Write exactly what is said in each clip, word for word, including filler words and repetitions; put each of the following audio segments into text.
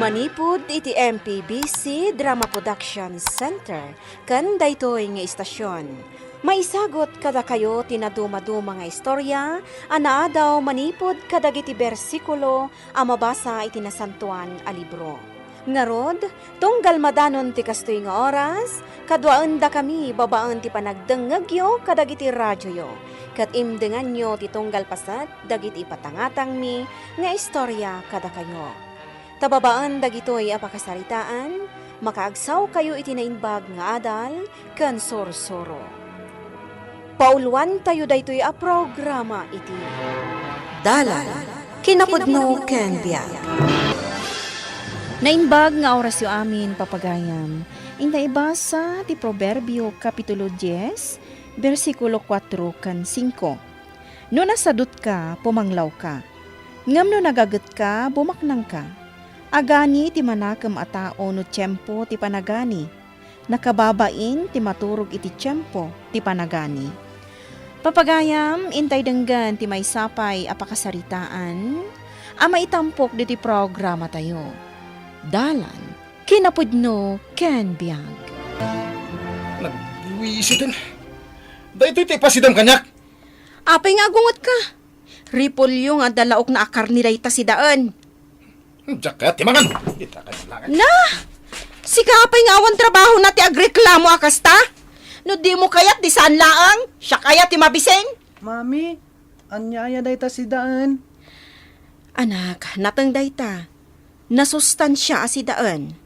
Manipud iti M P B C Drama Production Center ken daytoy nga istasion, maisagut kadakayo ti nadumaduma nga istorya a naadaw manipud kadagiti bersikulo a mabasa iti Nasantoan a Libro. Ngarud, tunggal madanon ti kastoy nga oras, kaduaendakami babaen ti panagdengngegyo kadagiti radioyo, ket imdenganyo ti tunggal paset dagiti ipatangatangmi nga istorya kadakayo. Ta babaen dagitoy a pakasaritaan, makaagsawkayo iti naimbag nga adal ken sursuro. Pauluantayo daytoy a programa iti Dalan, Kinapudno ken Biag. Naimbag nga orasyo amin, papagayam. Inta ibasa ti Proverbio, Kapitulo dies, bersikulo kuatro ken singko. No nasadutka, pumanglawka. Ngem no nagagetka, bumaknangka. Agani ti manakem a tao no tiempo ti panagani. Nakababain ti maturog iti tiempo ti panagani. Papagayam, intay denggen ti maysa pay a pakasaritaan a maitampok ditoy programatayo. Dalan, Kinapudno ken Biag. Nagbuisiten. Daytoy ti ipasidam kaniak. Apay nga agungetka? Repolyo nga adda laokna a karne dayta sidaen. Diak kayat ti mangan. Dita ka lang. Na! Sika pay nga awan trabahona ti agreklamo a kasta? No dimo kayat, di saan laeng. Siak aya ti mabising? Mami, ania aya dayta sidaen? Anak, nateng dayta. Nasustansia a sidaen.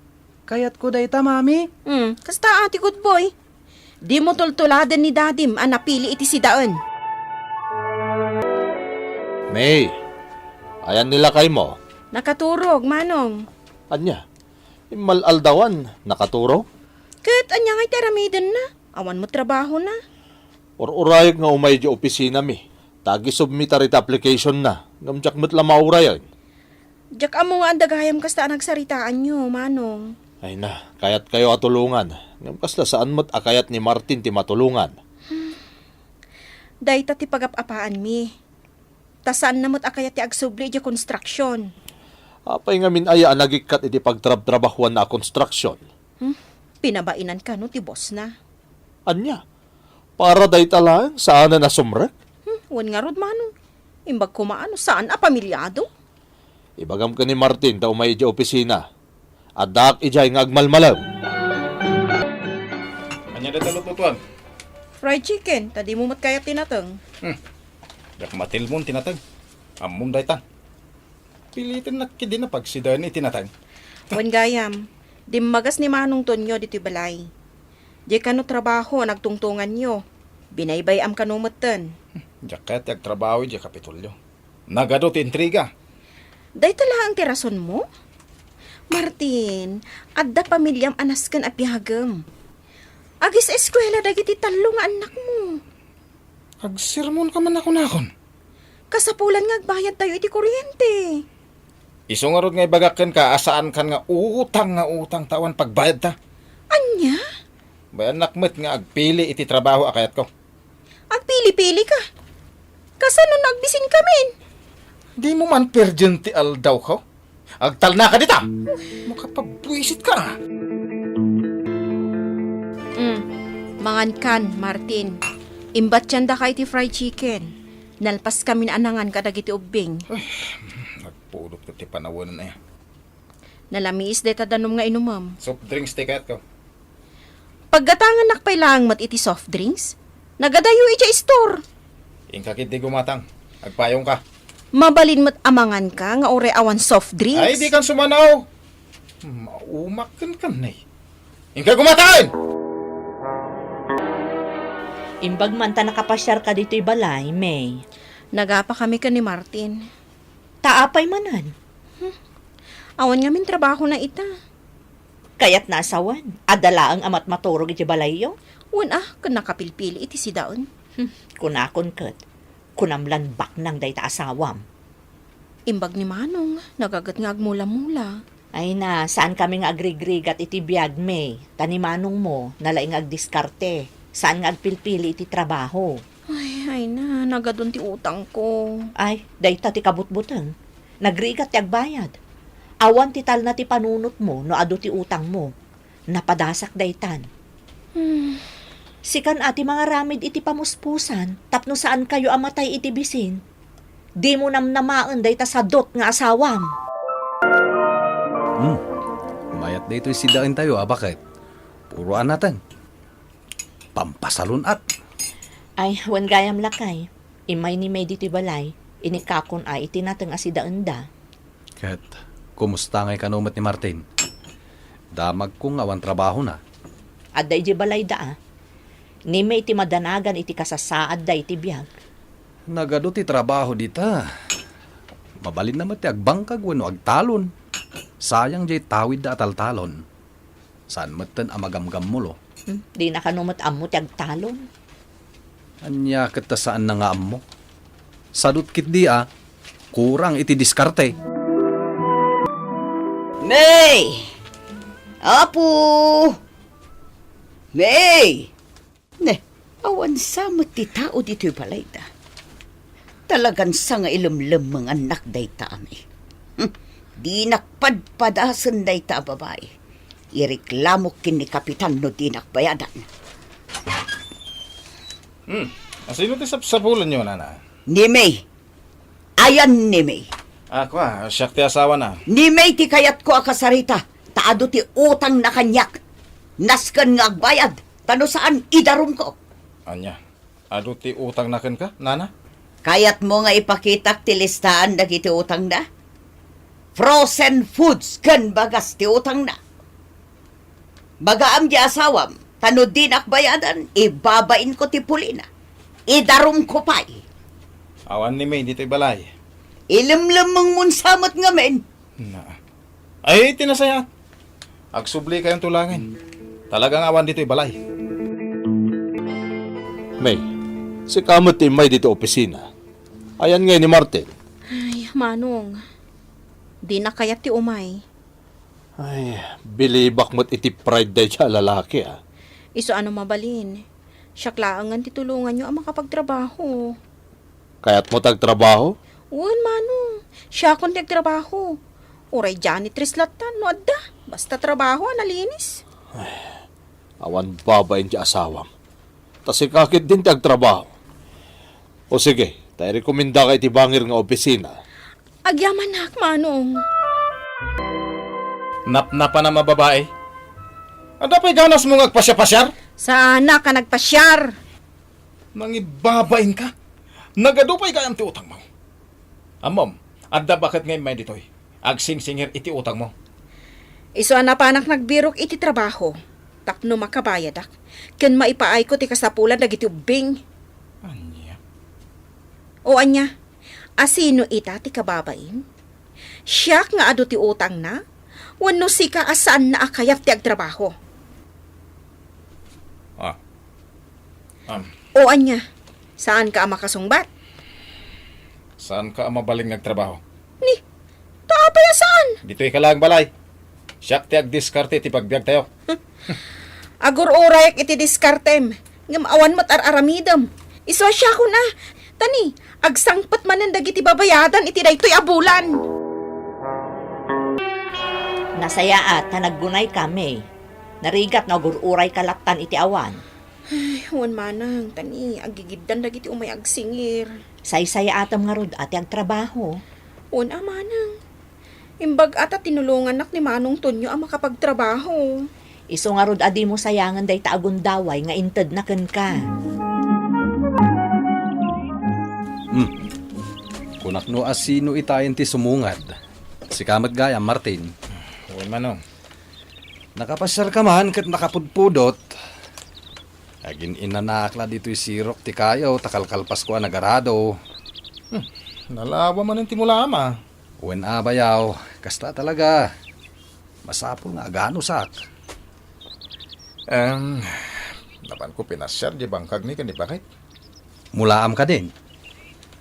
Kayatko dayta, Mami. Hmm, kasta a ti good boy. Dimo tultuladen ni Dadim a napili iti sidaen. May, ayan ni lakaymo? Nakaturog, Manong. Ania? Immal-aldawan, nakaturog? Ket ania ngay ti aramidenna? Awan met trabahona. Ur-urayek nga umay idiay opisinami. Ta agisubmitar iti application-na, ngem diak met la maurayen. Diak ammo nga adda gayam kasta a nagsaritaanyo, Manong. Ay na, kayatkayo a tulongan, ngem kasla saan met a kayat ni Martin ti matulongan. Dayta ti pagap-apaanmi. Ta saanna met a kayat ti agsubli idiay konstruksion. Apay ngamin aya a nagikkat iti pagtrabtrabahuanna a konstruksion? Hmm? Pinabainan kano ti bossna? Ania? Para dayta laeng saanen a sumrek? Hmm, wen ngarud, Manong. Imbag koma a no saan a pamilyado. Ibagam ken ni Martin ta umay idiay opisina. Addaak idiay nga agmalmalem. Ania dayta lutlutuan? Fried chicken, ta dimo met kayat ti nateng. Hmm. Diak matilmon ti nateng. Ammom dayta. Pilitennak ketdin a pagsidaen iti nateng. Wen gayam, dimmagas ni Manong Tonyo ditoy balay. Diay kano trabaho a nagtungtonganyo. Binaybay-am kano metten. Diak kayat ti agtrabaho idiay Kapitolyo. Nagadu ti intriga. Dayta laeng ti rasonmo? Martin, adda pamiliam a nasken a biagem. Agis-eskuela dagiti tallo nga annakmo. Agsermonka man a kunakon. Kasapulan nga agbayadtayo iti kuryente. Isu ngarud nga ibagak kenka a saankan nga utang nga utang ta awan pagbayadta. Ania? Bayannak met nga agpili iti trabaho a kayatko. Agpili-pilika? Kasano no agbisinkamin? Dimo man perdian ti aldawko? Agtalnaka dita! Makapabuisitka! Mm. Mangankan, Martin. Imbatiandaka iti fried chicken. Nalpaskamin a nangan kadagiti ubbing. Ay, nagpudot ket ti panawen aya. Nalamiis dayta danum nga inumem. Soft drinks ti kayatko. Paggatangannak pay laeng met iti soft drinks? Nagadayo idiay store. Inka ketdi gumatang. Agpayongka. Mabalin met a manganka nga uray awan soft drinks. Ay, dikan sumanaw. Maumak kenka, Nay. Inka gumatang! Imbag man ta nakapasiarka ditoy balay, May. Nagapakami ken ni Martin. Ta apay manen? Hmm. Awan ngamin trabahona ita. Kayatna a sawen, adda laeng a matmaturog iti balayyo? Wen a, ken nakapilpili iti sidaen. Hmm, kunakon ket, kunam lan baknang dayta asawam. Imbag ni Manong, nagaget nga agmula-mula. Ay na, saankami nga agrigrigat iti biag, May, ta ni Manongmo, nalaing nga agdiskarte. Saan nga agpilpili iti trabaho. Ay, ay na, nagadun ti utangko. Ay, dayta ti kabutbuteng. Nagrigat ti agbayad. Awan ti talna ti panunotmo no adu ti utangmo. Napadasak daytan. Hmm. Sikan a ti mangaramid iti pamuspusan tapno saankayo a matay iti bisin. Dimo namnamaen dayta sadut nga asawam. Hmm. Mayat daytoy sidaentayo a baket. Puro anaten. Pampasalun-at. Ay, wen gayam lakay. Immay ni May ditoy balay. Inikakon a iti nateng a sidaenda. Ket kumusta ngay kano met ni Martin? Damagko nga awan trabahona. Adda idiay balayda a. Ni May ti madanagan iti kasasaadda iti biag. Nagadu ti trabaho dita. Mabalinna met ti agbangkag wenno agtalon. Sayang diay tawidda a taltalon. Saan metten a magamgammulo. Hmm? Dina kano met ammo ti agtalon. Ania ket ta saanna nga ammo? Sadut ketdi a, kurang iti diskarte. May! Apo! May! Ne, awan sa met ti tao ditoy balayda. Talagan sa nga ilemlemmengannak dayta a May. Hmm, dinak padpadasen dayta a babai. Ireklamok ken ni Kapitan no dinak bayadan. Hmm. Asino ti sapsapulenyo, nana? Ni May. Ayan ni May. Ah, kua, siak ti asawana. Ni May ti kayatko a kasarita, ta adu ti utangna kaniak. Nasken nga agbayad, ta no saan, idarumko. Ania? Adu ti utangna kenka, nana? Kayatmo nga ipakitak ti listaan dagiti utangna? Frozen foods ken bagas ti utangna. Bagaam ti asawam, ta no dinak bayadan, ibabainko ti pulina. Idarumko pay. Awan ni May ditoy balay. Ilemlemmengmon sa met ngamin. Na. Ay, ti nasayaat. Agsubli kayonto laengen. Talaga nga awan ditoy balay. May, sika met ti immay ditoy opisina. Ayan ngay ni Martin? Ay, Manong. Dina kayat ti umay. Ay, bilibak met iti pride dayta a lalaki, ah. Isu a no mabalin. Siak laengen ti tulonganyo a makapagtrabaho. Kayatmo ti agtrabaho? Wen, Manong. Siakon ti agtrabaho. Uray janitress lattan no adda. Basta trabaho a nalinis. Awan babain ti asawam. Ta sika ketdin ti agtrabaho. O sige, ta irekomendaka iti bangir nga opisina. Agyamanak, Manong. Napnapanam a babai? Adda pay ganasmo nga agpasiapasiar? Saanak a nagpasiar. Nangibabain ka? Nagadu pay gayam ti utangmo. Ammom, adda baket nga immay ditoy. Agsingsingir iti utangmo. Isu a napanak nagbirok iti trabaho, tapno makabayadak, ken maipaayko ti kasapulan dagiti ubbing. Ania? O ania, asino ita ti kababain? Siak nga adu ti utangna? Wenno sika a saanna a kayat ti agtrabaho? Ah. Am. O ania, saanka a makasungbat? Saanka a mabalin nga agtrabaho? Ni, ta apay a saan? Ditoy ka laeng balay. Siak ti agdiskarte iti pagbiagtayo. Agur-urayak iti diskartem, ngem awan met ar-aramidem. Isu a siakon a. Ta ni, agsangpet manen dagiti babayadan iti daytoy a bulan. Nasayaat ta naggunayka, May. Narigat no agur-urayka lattan iti awan. Ay, wen manang, ta ni, agigiddan dagiti umay agsingir. Saysayaatem ngarud a ti agtrabaho. Wen a manang. Imbag a ta tinulongannak ni Manong Tonyo a makapagtrabaho. Isu ngarud a dimo sayangen dayta a gundaway nga intedna kenka. Hmm. Kunak no asino itayen ti sumungad. Sika met gayam, Martin. Wen, Manong. Nakapasiarka man ket nakapudpudot. Agin-inanaak la ditoy sirok ti kayo ta kalkalpasko a nagarado. Hmm. Nalawa manen ti mulaam a. Wen a bayaw, kasta talaga. Masapul nga aganusak. Em, napanko pinasiar di bangkagmi ken ni Bakit. Mulaam kadin?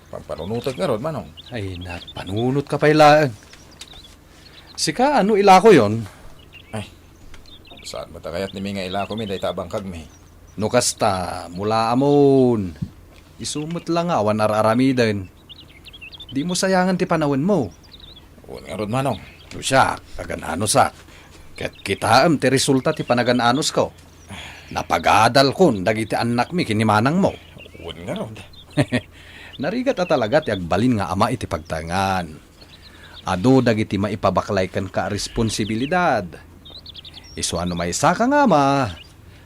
Pampanunotek ngarud, Manong. Ay, nagpanunot ka pay laeng. Sika, ano ilako yon? Ay, saan mo ta kayat ni mi nga ilako mi dayta a bangkagmi? No kasta, mulaamon. Isu met la nga awan ar-aramiden. Di mo sayangan ti panawen mo. Wen ngarud, Manong. No siak, agan-anusak. Ket kitaem ti resulta ti panagan-anusko. Napagadalkon dagiti annakmi ken ni manangmo. Wen ngarud. Narigat a talaga ti agbalin nga ama iti pagtaengan. Adu dagiti maipabaklay kenka a responsibilidad. Isu a no maysaka nga ama,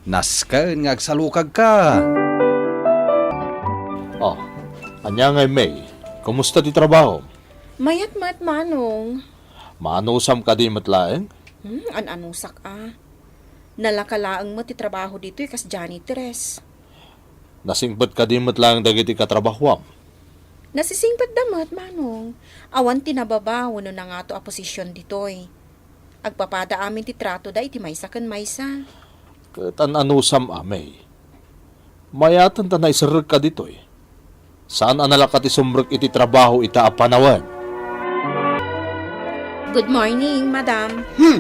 nasken nga agsalukagka. Oh, ania ngay, May? Kumusta ti trabaho? Mayat met, Manong. Maanusam kadi met laeng? Hmm, an-anusak a. Nalaka laeng met ti trabaho ditoy kas janitress. Nasingpet kadi met laeng dagiti katrabahoam? Nasisingpetda met, Manong. Awan ti nababa wenno nangato a posision ditoy. Agpapada amin ti tratoda iti maysa ken maysa. Ket an-anusam a, May? Mayaten ta naiserrekka ditoy. Saan a nalaka ti sumrek iti trabaho ita a panawen. Good morning, madam. Hmm.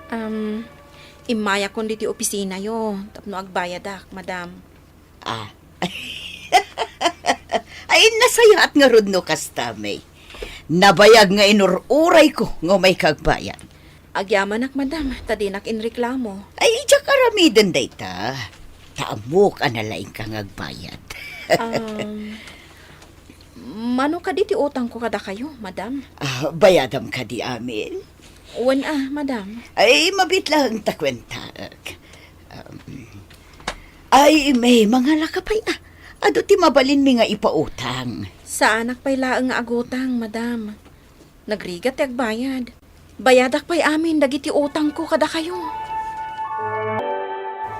Um, immayakon ditoy opisinayo tapno agbayadak, madam. Ah. Ay, nasayaat ngarud no kasta, May. Nabayag nga inur-urayko nga umayka agbayad. Agyamanak, madam, ta dinak inreklamo. Ay, diak aramiden dayta. Ta ammok a nalaingka nga agbayad. Um, mano kadi ti utangko kadakayo, madam? Ah, bayadam kadi amin? Wen a, madam. Ay, mabiit laeng ta kuentaek. Um, ay, May, mangala ka pay a. Adu ti mabalinmi nga ipautang. Saanak pay laeng nga agutang, madam. Nagrigat ti agbayad. Bayadak pay amin dagiti utangko kadakayo.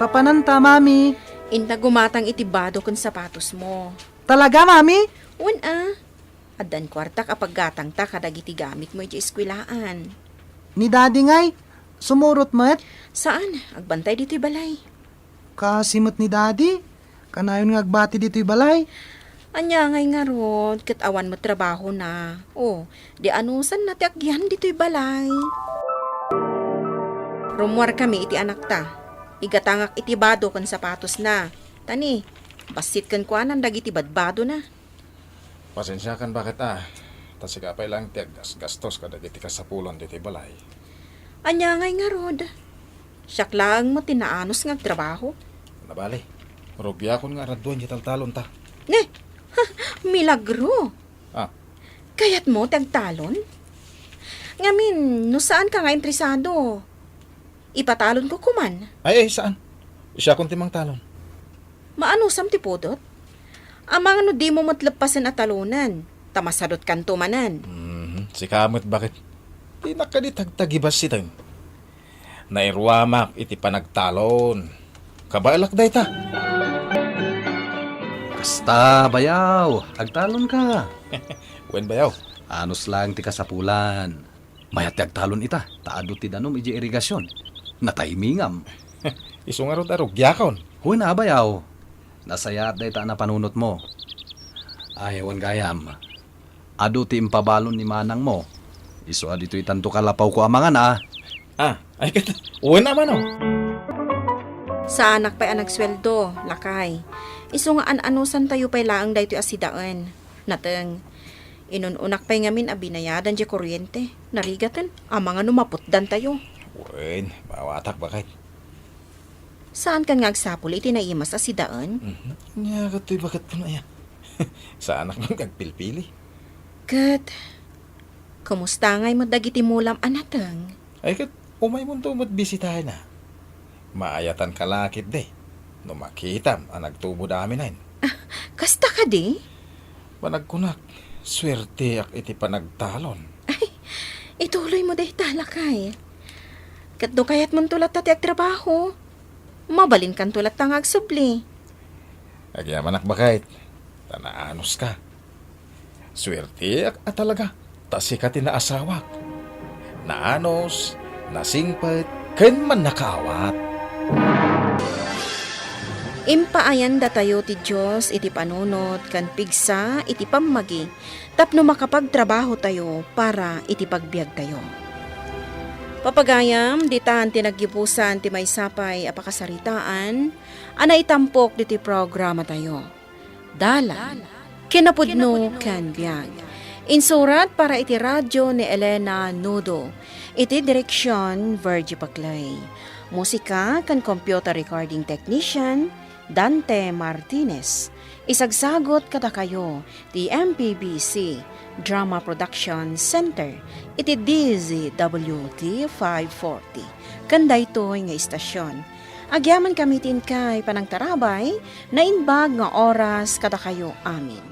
Papananta, Mami? Inta gumatang iti bado ken sapatosmo. Talaga, Mami? Wen a. Addan kuartak a paggatangta kadagiti gamitmo iti eskuelaan. Ni Daddy ngay, sumurot met? Saan, agbantay ditoy balay. Kaasi met ni Daddy, kanayon nga agbati ditoy balay. Ania ngay ngarud, ket awan met trabahona. O, di anusanna ti agyan ditoy balay. Rummuarkami iti anakta. Igatangak iti bado ken sapatosna. Tani, bassit kenkuanan dagiti badbadona. Pasensiakan, baket a, ta sika pay laeng ti aggasgastos kadagiti kasapulan ditoy balay. Ania ngay ngarud? Siak laeng met ti naanus nga agtrabaho. Nabali, rugiakon nga araduen ti taltalonta. Ne? Milagro! Ah. Kayatmo ti agtalon? Ngamin, no saanka nga interesado, ipatalonko koman. Ay, ay, saan. Siakon ti mangtalon. Maanusam ti pudot? Amangan no dimo met leppasen a talonen, ta masadutkanto manen. Mhm, sika met, baket? Dinak kadi tagtagibassiten. Nairuamak iti panagtalon. Kabaelak dayta. Kasta, bayaw, agtalonka. Wen, bayaw. Anus laeng ti kasapulan. Mayat ti agtalon ita, ta adu ti danum idiay irigasion. Nataymingam. Isu ngarud a rugiakon. Wen a, bayaw. Nasayaat dayta a napanunotmo. Ay, wen gayam. Adu ti impabalon ni manangmo. Isu a ditoy tanto kalapawko a mangan a. Ah, ay ket, wen a mano. Saanak pay a nagsueldo, lakay. Isu nga an-anusantayo pay laeng daytoy a sidaen. Nateng. Inun-unak pay ngamin a binayadan diay kuryente. Narigaten, amangan no maputdantayo. Wen, maawatak, baket. Saankan nga agsapul iti naimas a sidaen? Mhm. Ania ket toy baket kuno aya? Saanak man nga agpilpili. Ket, kumusta ngay met dagiti mulam a nateng? Ay ket, umaymonto met bisitaenna. Maayatanka la ketdi no makitam a nagtubod amin. Kasta kadi? Panagkunak, suerteak iti panagtalon. Ay, ituloymo dayta, lakay. Ket no kayatmonto latta ti agtrabaho, mabalinkanto latta nga agsubli. Agyamanak, baket, ta naanuska. Suerteak a talaga, ta sika ti naasawak. Naanus, nasingpet, ken mannakaawat. Impaayandatayo ti Dios iti panunot ken pigsa iti pammagi tapno makapagtrabahotayo para iti pagbiagtayo. Papagayam, ditan ti nagyubusan ti maysa pay a pakasaritaan a naitampok ditoy programatayo. Dalan, kinapudno ken biag. Insurat para iti radio ni Elena Nudo. Iti direksion, Virgie Paclay. Musika ken computer recording technician, Dante Martinez. Isagsagot kadakayo ti M P B C Drama Production Center iti D Z W T five forty. Ken daytoy nga istasyon, agyamankami ti inkay panangtarabay, naimbag nga oras kadakayo amin.